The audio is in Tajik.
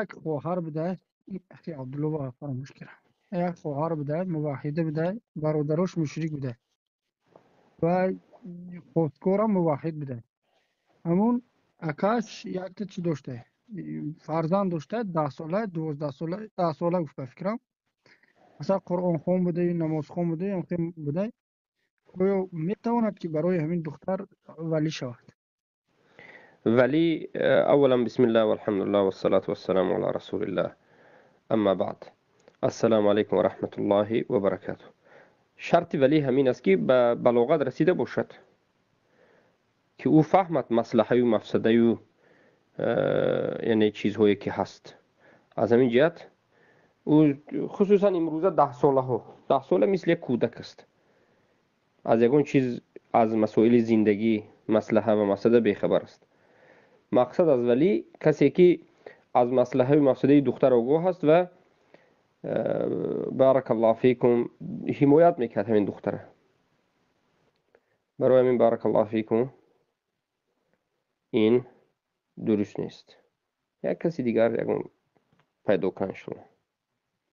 Як хоҳар буда, ахи Абдулло, фаромӯш кардам, як хоҳар буда, муваҳҳида буда, бародарош мушрик буда ва хостгорам муваҳҳид буда. Ҳамун акаш якта чӣ дошта, фарзанд дошта, 10 сола, 12 сола, 10 сола гуфт, ба фикрам. Масалан, қуръонхон буда, намозхон буда, буда. Оё метавонад, ки барои ҳамин духтар валӣ шавад? Валӣ, أولا بسم الله والحمد لله والصلاة والسلام على رسول الله، أما بعد، السلام عليكم ورحمة الله وبركاته. Шарти валӣ ҳамин аст, ки ба балоғат расида бошад, ки ӯ фаҳмад маслаҳаю мафсадаю, яъне чизҳое ки ҳаст. Аз ҳамин ҷиҳат ӯ, хусусан имрӯза 10 солаҳо, 10 сола мисли як кӯдак аст, аз ягон чиз, аз масоили зиндагӣ, маслаҳа ва мафсада бехабар аст. Мақсад аз валӣ касе, ки аз маслаҳаю мафсадаи духтар огоҳ аст ва, بارك الله فيكم, ҳимоят мекард ҳамин духтара. Барои ҳамин, بارك الله فيكم, ин дуруст нест. Як каси дигар ягон пайдо кунад, иншолло.